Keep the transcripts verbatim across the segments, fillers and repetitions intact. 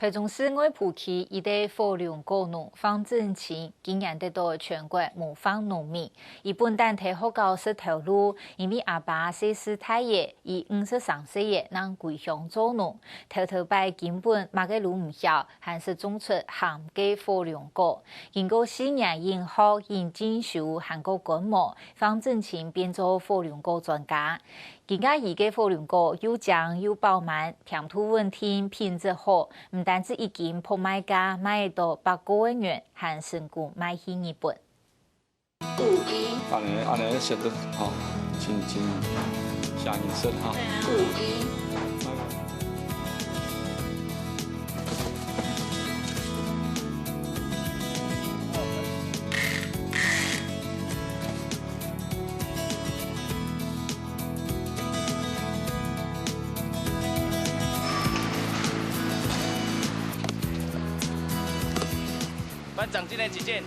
臺中市外埔區一個火龍果農方正清今年得到全國模範農民。佢本旦在學校食頭路，因為阿爸歲數大了，佢五十三歲了，正歸鄉做農，頭頭擺根本麼个都毋曉，還識種出鹹个火龍果。經過四年引學、引進修還過觀摩，方正清變做火龍果專家。 今下佢个火龍果又靚又飽滿，甜度穩定，品質好，毋單止一斤拍賣價賣到百過个銀，還成功賣去日本。五一。恁呢，恁呢顯得吼，真，真顯眼色哈。五一。 班長，進來幾件？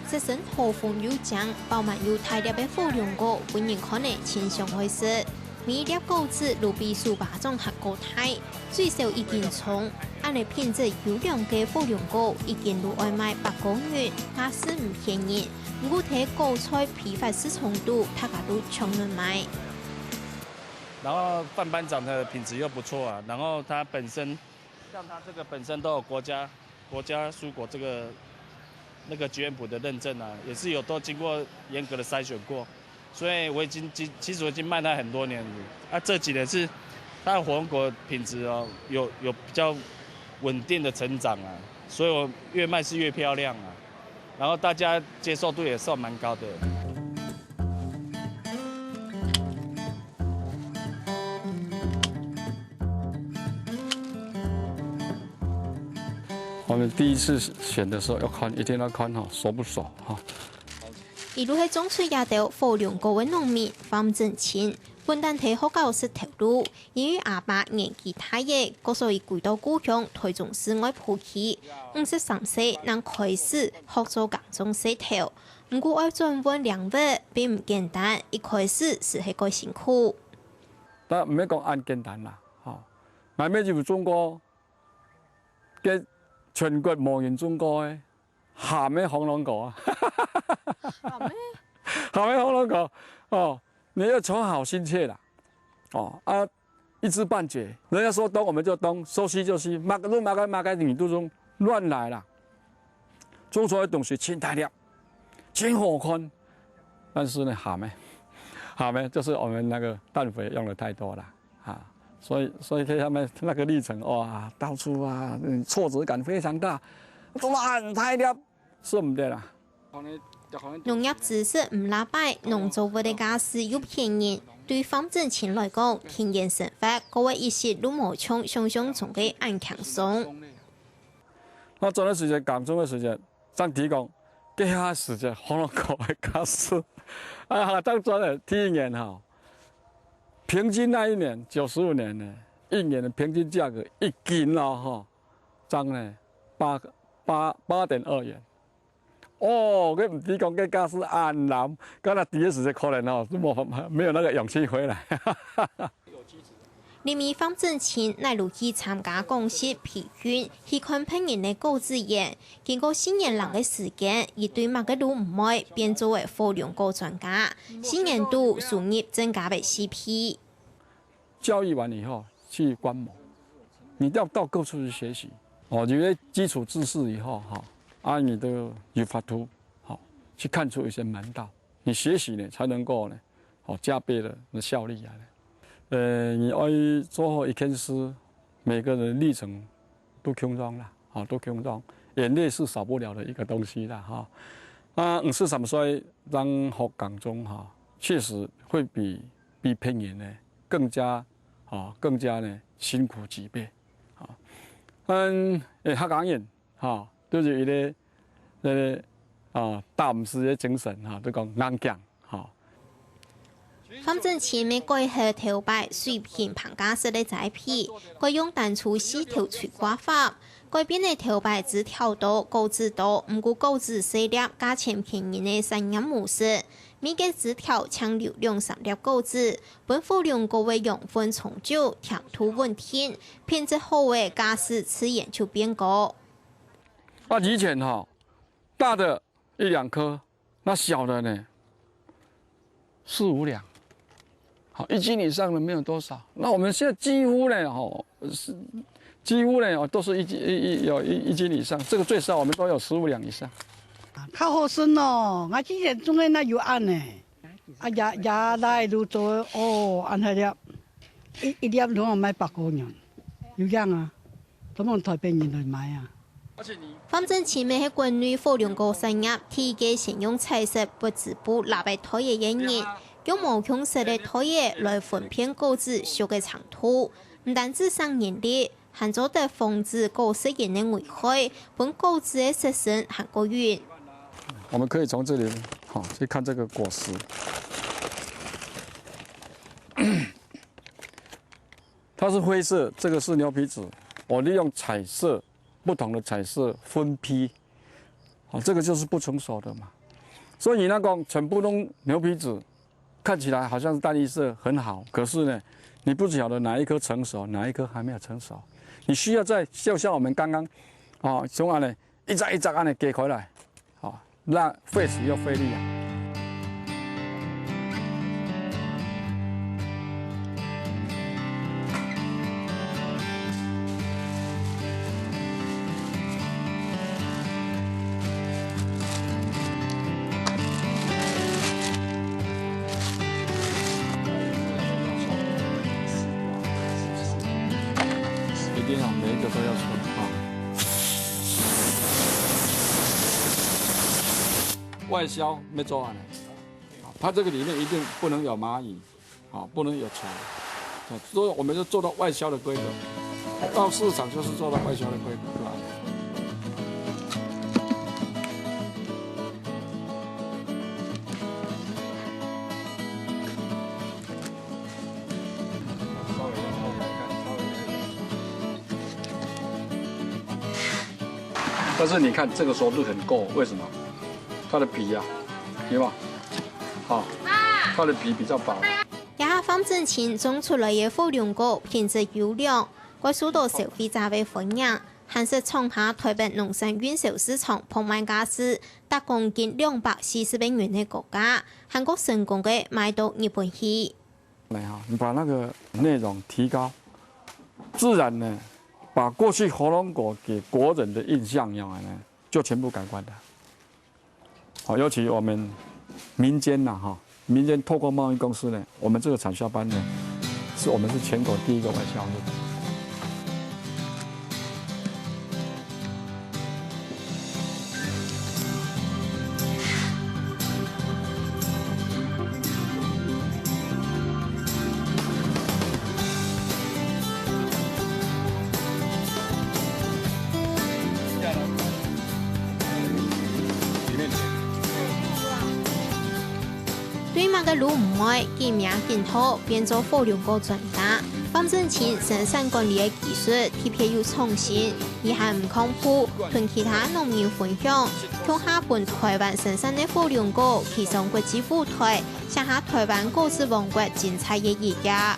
色身好紅又靚，飽滿又大粒个火龍果，分人看了盡想愛食。每一粒果子都比手巴掌還過大，最少一斤重。恁呢品質優良个火龍果，一斤都愛賣百過銀，價數毋便宜。毋過在果菜批發市場肚，大家都搶等買。然後范班長的品質又不錯啊，然後他本身，像他這個本身都有國家，國家蔬果這個，那個菊園補的認證啊，也是有都經過嚴格的篩選過，所以我已經，其，其實我已經賣它很多年了。啊，這幾年是它的火龍果品質哦，有，有比較穩定的成長啊，所以我越賣是越漂亮啊，然後大家接受度也算蠻高的。 我們第一次選的時候要看，一定要看哈，熟不熟哈。佢就係種出這兜火龍果个農民方正清，本旦在學校食頭路，因為阿爸年紀大了，故所以歸到故鄉臺中市外埔區，五十三歲正開始學做耕種事頭。毋過愛轉換領域並毋簡單，一開始實係較辛苦。但毋係講恁簡單啦，吼。𠊎乜有種過 該全國無人種過个鹹个火龍果啊。鹹个？鹹个火龍果，哦，你要求好心切啦。哦，啊，一知半解，人家說東我們就東，說西就西，麼个，麼个，麼个你都種，亂來啦。種出來的東西盡大粒，盡好看，但是呢，鹹个，鹹个就是我們那個氮肥用得太多了。 啊，所以，所以他們那個歷程，哇，到處啊，嗯，挫折感非常大，做麼恁大粒，食毋得啊。農業知識毋罅擺，農作物个價數又便宜，對方正清來講，田園生活過个一息都無像想像中个恁輕鬆。那轉个時節，耕種个時節， 正知講，該下時節火龍果个價數，啊，正轉个第一年吼，平均那一年，九十五年呢，一年的平均價格一斤哦，吼，漲呢，八，八，八點二元。哦，該毋知講該價數恁難，該若第一時節可能吼，都無，沒有那個勇氣回來。 這位方正清乃就去參加講習培訓，去看別人个果子園。經過四年零个時間，佢對麼个都毋會，變做个火龍果專家。四年度收入增加了四倍。教育完以後去觀摩，你要到各處去學習。哦，有些基礎知識以後，哈，啊，你都有法度，好，去看出一些門道。你學習呢，才能夠呢，好，加倍的效力啊。呃，你愛做好一件事，每個人歷程都共樣啦，哈，都共樣，眼淚是少不了的一個東西啦，哈。啊，五十三歲正學耕種哈，確實會比，比別人呢更加，啊，更加呢辛苦幾倍，啊。但，誒，客家人 吼，就是一個，呃，啊，膽識个精神，吼，就講硬頸，吼。范振清乜改好頭擺水平棚架式个栽培，改用單粗四頭錘掛法。改變个頭擺枝條多、果子多，毋過果子細粒、價錢便宜个產業模式。每個枝條淨留兩三粒果子，分火龍果个養分充足，甜度穩定，品質好个價數自然就變高。啊，以前哈，大的一兩顆，那小的呢，四五兩，好，一斤以上的没有多少。那我们现在几乎呢，吼，是几乎呢，哦，都是一斤，一，一，有一，一斤以上，这个最少我们都有十五两以上。較好生哦，𠊎之前种个那有恁呢，啊，也，也來都做，哦，恁大粒，一，一粒攏要賣百塊銀，有影啊，都望台北人來買啊。 范振清乜係國內火龍果產業第一個先用彩色不織布拉个袋仔个人，用無共色个袋仔來分辨果子熟个程度，毋單止省人力，還做得防止果實蔫个危害，分果子个色澤還過勻。我们可以从这里，好，去看这个果实。它是灰色，这个是牛皮纸，我利用彩色 不同的彩色分批，啊，这个就是不成熟的嘛。所以你那个全部都牛皮纸，看起来好像是淡绿色很好，可是呢，你不晓得哪一颗成熟，哪一颗还没有成熟。你需要在，就像我们刚刚，啊，从哪里一张一张按呢给回来，啊， 那费时又费力啊。一定要每一个都要出啊。 外销没做完呢，啊，它这个里面一定不能有蚂蚁，啊，不能有虫，啊，所以我们就做到外销的规格，到市场就是做到外销的规格，对吧？ 但是你看这个熟度很够，为什么？它的皮啊，有没有？好，它的皮比较薄。這下范振清種出來个火龍果品質優良，會受到消費者个歡迎，還識創下臺北農產運銷市場拍賣價數，逐公斤兩百四十萬元个高價，還過成功个賣到日本去。 来哈，你把那个内容提高，自然呢，把过去火龙果给国人的印象，有没有呢，就全部改观的。好，尤其我们民间呐，哈，民间透过贸易公司呢，我们这个产销班呢，是我们是全国第一个外销的。 對麼个路毋會，緊名緊號，變做火龍果專家。范振清生產管理个技術特別有創新，佢還毋䟘步，同其他農民分享，共下分臺灣生產个火龍果，企上國際舞臺，寫下臺灣果子王國精彩个一頁。